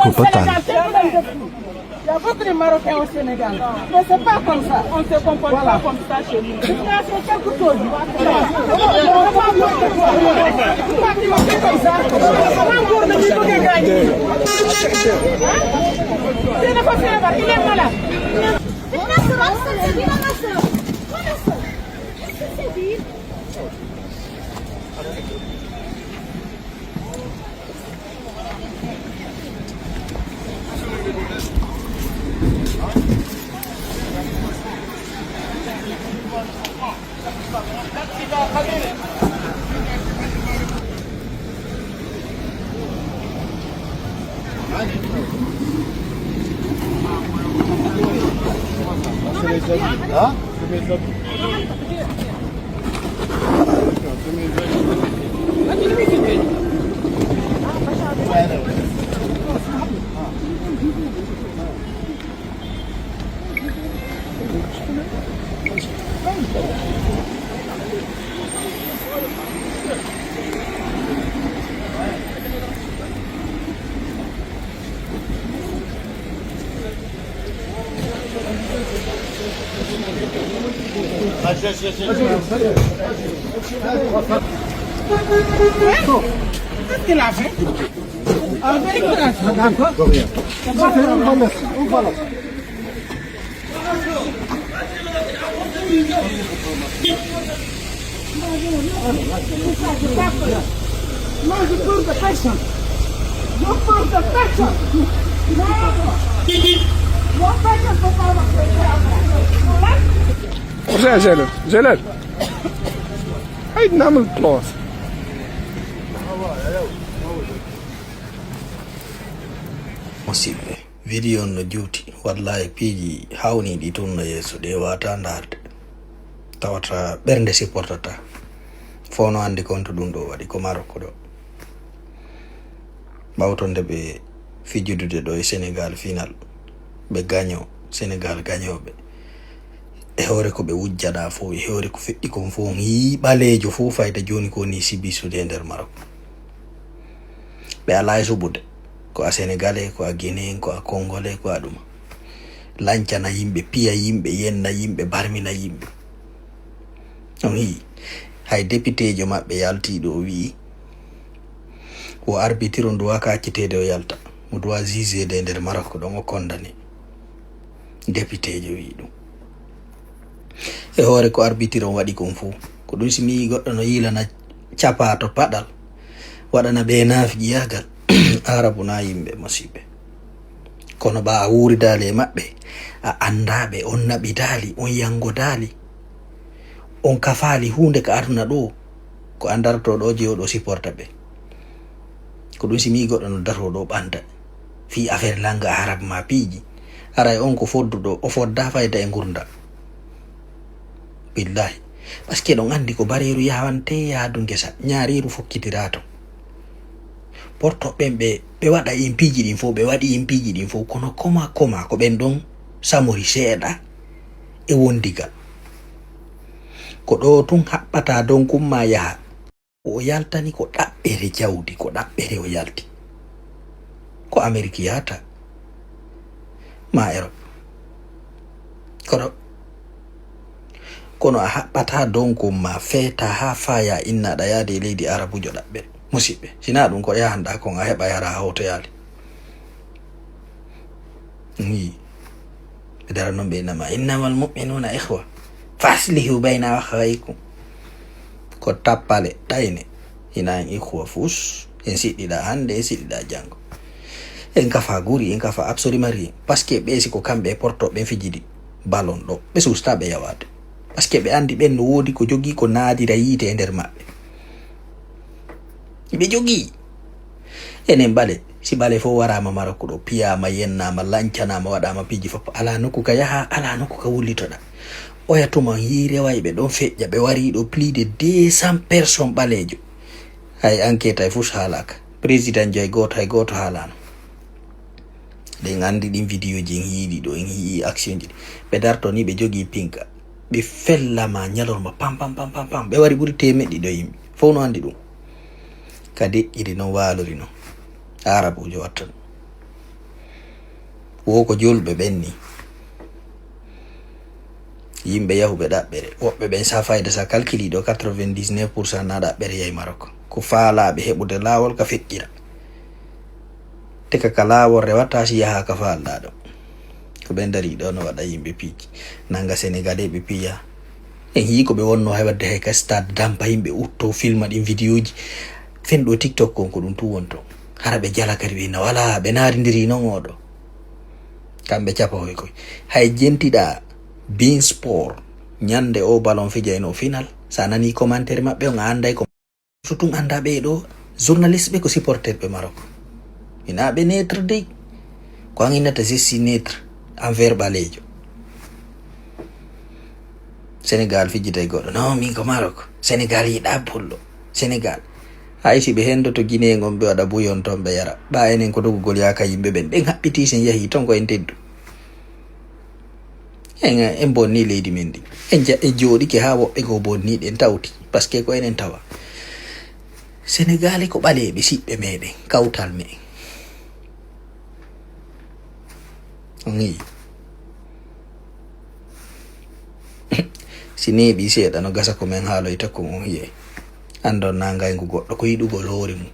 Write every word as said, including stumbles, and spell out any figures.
Faut pas tarder. Il y a beaucoup de Marocains au Sénégal. Mais c'est pas comme ça. On se comporte pas comme ça chez nous. Il a fait quelque chose. Pourquoi tu me fais comme ça? Hein? C'est le faux, il est malade. Qu'est-ce qu'il a fait? Ah, very good. Non, je parle de personne. Je parle de personne. Non. Your person for power. What's that, Jalal? Jalal? Hey, normal clothes. Musiɓɓe, video on no juuti. Wallaahi, piiji hawniiɗi tun no yeeso, ɗi waawataa ndaarde. Tawata ɓernde sipportataa. Fow no anndi ko honto ɗun ɗoo waɗi, ko Maroko ɗoo. Ɓawto nde ɓe fijudude ɗoo e Senegal final, ɓe gaño, Senegal gañooɓe. E hoore ko ɓe wujjaɗaa fow, e hoore ko feƴƴi kon fow, on yii ɓaleejo fow fayda jooni ko woni sibisude e nder Marok. Ɓe alaa e suɓude. Ko a Senegalais, ko a Guinéen, ko a Congolais, ko a ɗuma. Lancana yimɓe, piya yimɓe, yenna yimɓe, barmina yimɓe. On yii, hay depiteejo maɓɓe yaltii ɗoo o wi'i, wo arbitre on doit ka acciteede o yalta. Mo doit jugeede e nder Marok ɗon o condamné. Depiteejo wi'i ɗum. E hoore ko arbitre on waɗi kon fow. Ko ɗum si mi yii goɗɗo no yiilana capaato paɗal, waɗana ɓe naafijiyaagal, Aarabu na yimɓe musiɓɓe. Kono ɓa a wuuridaali e maɓɓe, a anndaa ɓe, on naɓidaali, on yanngodaali, on kafaali huunde ka aduna ɗoo, ko a darotoo ɗoo jeyooɗo sipporta ɓe. Ko ɗum si mi yii goɗɗo no daroo ɗoo ɓanta fii affaire lannga Aarabu maa piiji, haray on ko fodduɗo, o foddaa fayda e ngurndan. Billaahi. Parce que eɗon anndi ko bareeru yawantee yaadu ngesa, ñaareeru fokkitiraa ton. Porto ɓen ɓe, ɓe waɗa en piiji ɗin fow, ɓe waɗi en piiji ɗin fow, kono koma koma ko ɓen ɗon samori seeɗa e wondigal. Ko ɗoo tun haɓɓataa donkun maa yaha. O yaltani ko ɗaɓɓere jawdi, ko ɗaɓɓere o yalti. Ko Amerik yahata, maa Erop. Kono, kono a haɓɓataa donkun maa feetaa haa faayaa inna aɗa yaade e leydi Arabuujo ɗaɓɓere. Musiɓɓe, si naa ɗum ko yahanɗaa kon a heɓa yaraa hawtoyaali. Ii. Ɓe dara non ɓe innama, "Innamal mu'minuuna ikhwa, fa aslihu bayna akhawaykum." Ko tappale, ɗayne. Hina en ikhwa fus, en siɗɗiɗaa hannde, en siɗɗiɗaa janngo. En kafa guri, en kafa absolument rien. Parce que ɓe si ko kamɓe e porto ɓen fijidi ballon ɗo. Ɓe suusta ɓe yawaade. Parce que ɓe anndi ɓen no woodi ko jogii ko naadira yiite e nder maɓɓe. Ɓe jogii. Enen ɓale, si ɓale fof waraama Marok ɗo, piyaama, yennaama, lancanaama, waɗaama piiji fof, alaa nokku ka yahaa, alaa nokku ka wullitoɗaa. Oya tuma yii rewayɓe ɗon feƴƴa, ɓe warii ɗo plus de deux cents personnes ɓaleejo. Hay enquête hay fus haalaaka. Président jo hay gooto, hay gooto haalaano. Ɗen anndi ɗin vidéo ji, en yii ɗi ɗo, en yii action ji ɗi. Ɓe darto ni ɓe jogii pinka. Ɓe fellama ñalorma pam, pam, pam, pam, pam. Ɓe wari ɓuri teemeɗɗe ɗiɗo yimɓe. Fof no anndi ɗum. Ka deƴƴiri non waalori non. Aarabuujo watta ɗum. Wo ko julɓe ɓen ni. Yimɓe yahuɓe ɗaɓɓere. Woɓɓe ɓen sa fayda sa calculi ɗo quatre-vingt-dix-neuf pour cent na ɗaɓɓere yahi Maroc. Ko faalaaɓe heɓude laawol ka feƴƴira. Te ka, ka laawol rewata si yaha ka faalɗaa ɗo. Ko ɓen dari ɗo no waɗa yimɓe piiji. Nanga Sénégalais ɓe piya. En yii ko ɓe wonno hay wadde hay ka stade dampa yimɓe utto filma ɗin vidéoji. Fen ɗo TikTok kon ko ɗum tu wonto. Hara ɓe jala kadi ɓe na wala ɓe naarindiri non oɗo. Kamɓe capahoy koy. Hay jentiɗa Bein Sport ñande o ballon fija en o final. Sa nani commentaire maɓɓe on a anday ko. So tun anda ɓe ɗo journaliste ɓe ko supporter ɓe Maroc. Ina ɓe neutre dey. Ko an innata je suis neutre envers ɓaleejo. Sénégal fijjitay goɗɗo. Non, min ko Maroc. Sénégal yiɗa pullo. Sénégal. Hay si ɓe hendoto Guinée ngon ɓe waɗa buyon ton ɓe yara. Ɓa enen ko dogugol yaaka yimɓe ɓen. Ɗen haɓɓiti sen yahi ton ko en teddu. En, en bonni leydi men ndi. En ja-, en jooɗike haa woɓɓe goo bonni ɗen tawti. Parce que ko enen tawa. Senegaali ko ɓaleeɓe siɓɓe meɗen, kawtal meɗen. On yi'i? Si neeɓii seeɗa no gasa ko men haaloyta kon on yi'ay. Andon na ngayngu goɗɗo ko yiɗugol hoore mum.